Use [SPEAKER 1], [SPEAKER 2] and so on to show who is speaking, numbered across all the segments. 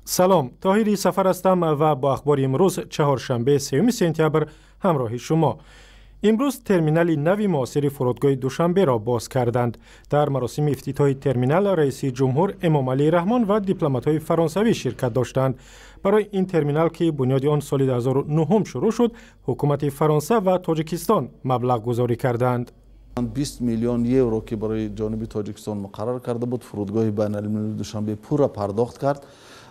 [SPEAKER 1] Салом, Тоҳири Сафар ҳастам ва бо ахбори имрӯз, чаҳоршанбе, 3 сентябр, ҳамроҳи шумо. Имрӯз терминали нави муосири фурудгоҳи Душанберо боз карданд. Дар маросими ифтитоҳи терминал раиси ҷумҳур Эмомалӣ Раҳмон ва дипломатҳои фаронсавӣ ширкат доштанд. Барои ин терминал, ки бунёди он соли 2009 шурӯъ шуд, ҳукумати Фаронса ва Тоҷикистон маблағгузорӣ карданд.
[SPEAKER 2] 20 миллион евро, ки барои ҷониби Тоҷикистон муқаррар карда буд, фурудгоҳи байналмилалии Душанбе пурра пардохт кард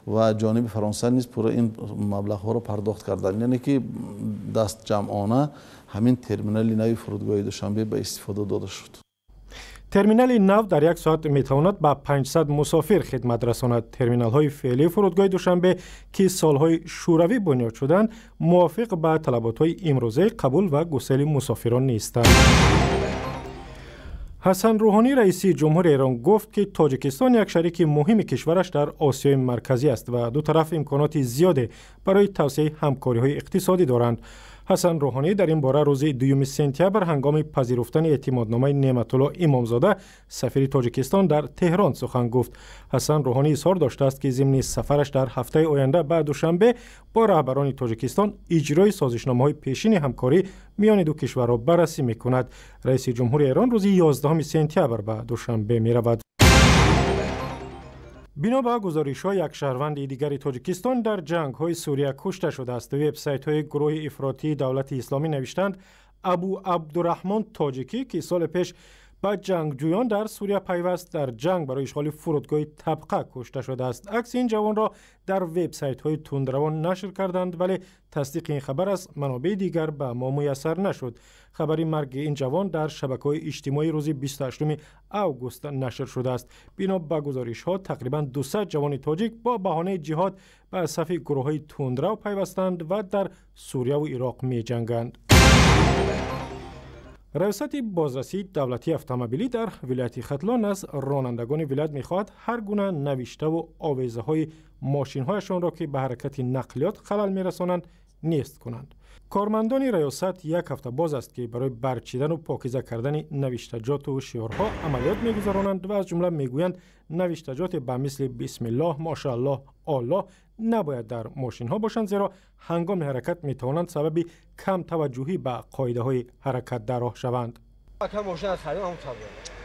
[SPEAKER 2] ва ҷониби Фаронса низ пурра ин маблағҳоро пардохт карданд. Яъне ки дастҷамъона ҳамин терминали нави фурудгоҳи Душанбе ба истифода дода шуд.
[SPEAKER 1] Терминали нав дар як соат метавонад ба 500 мусофир хидмат расонад. Терминалҳои феълии фурудгоҳи Душанбе, ки солҳои Шӯравӣ бунёд шуданд, мувофиқ ба талаботҳои имрӯзаи қабул ва гусели мусофирон нестанд. Ҳасан Рӯҳонӣ, раиси ҷумҳури Эрон, гуфт, ки Тоҷикистон як шарики муҳими кишвараш дар Осиёи Марказӣ аст ва ду тараф имконоти зиёде барои тавсеаи ҳамкориҳои иқтисодӣ доранд. Ҳасан Рӯҳонӣ дар ин бора рӯзи 2 сентябр ҳангоми пазируфтани эътимодномаи Неъматулло Имомзода, сафири Тоҷикистон дар Теҳрон, сухан гуфт. Ҳасан Рӯҳонӣ изҳор доштааст, ки зимни сафараш дар ҳафтаи оянда ба Душанбе бо раҳбарони Тоҷикистон иҷрои созишномаҳои пешини ҳамкорӣ миёни ду кишварро баррасӣ мекунад. Раиси ҷумҳури Эрон рӯзи 11 сентябр ба Душанбе меравад. Бино ба гузоришҳо, як шаҳрванди дигари Тоҷикистон дар ҷангҳои Сурия кушта шудааст. Вебсайтҳои гурӯҳи ифротии Давлати Исломӣ навиштанд, Абу Абдураҳмон Тоҷикӣ, ки соли пеш ба ҷангҷӯён дар Сурия пайваст, дар ҷанг барои ишғоли фурудгоҳи Табқа кушта шудааст. Акси ин ҷавонро дар вебсайтҳои тундравон нашр карданд, вале тасдиқи ин хабар аз манобеи дигар ба мо муяссар нашуд. Хабари марги ин ҷавон дар шабакаҳои иҷтимоӣ рӯзи 28 август нашр шудааст. Бино ба гузоришҳо, тақрибан 200 ҷавони тоҷик бо баҳонаи ҷиҳод ба сафи гурӯҳҳои тундрав пайвастанд ва дар Сурияву Ироқ меҷанганд. Раёсати бозрасии давлатии автомобилӣ дар вилояти Хатлон аз ронандагони вилоят мехоҳад ҳар гуна навиштаву овезаҳои мошинҳояшонро, ки ба ҳаракати нақлиёт халал мерасонанд, нест кунанд. Кормандони раёсат як ҳафта боз аст, ки барои барчидану покиза кардани навиштаҷоту шиорҳо амалиёт мегузаронанд ва аз ҷумла мегӯянд, навиштаҷоте ба мисли «Бисмиллоҳ», «Мошааллоҳ», «Оллоҳ» набояд дар мошинҳо бошанд, зеро ҳангоми ҳаракат метавонанд сабаби камтаваҷҷӯҳӣ ба қоидаҳои ҳаракат дар роҳ шаванд.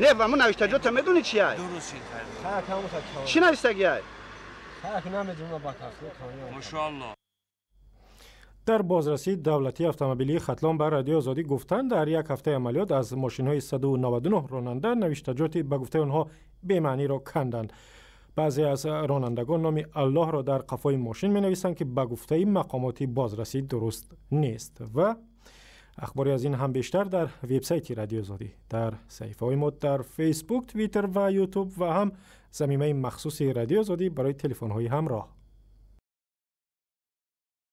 [SPEAKER 3] Не, ва мо навиштаҷота медонӣ чи ай? Чӣ навиштагӣ ай?
[SPEAKER 1] Дар бозрасии давлатии автомобилии Хатлон ба Радиои Озодӣ гуфтанд, дар як ҳафтаи амалиёт аз мошинҳои 199 ронанда навиштаҷоти ба гуфтаи онҳо бемаъниро канданд. Баъзе аз ронандагон номи Аллоҳро дар қафои мошин менависанд, ки ба гуфтаи мақомоти бозрасӣ дуруст нест. Ва ахбори аз ин ҳам бештар дар вебсайти Радиои Озодӣ, дар саҳифаҳои мо дар Фейсбук, Твиттер ва Ютуб ва ҳам замимаи махсуси Радиои Озодӣ барои телефонҳои ҳамроҳ.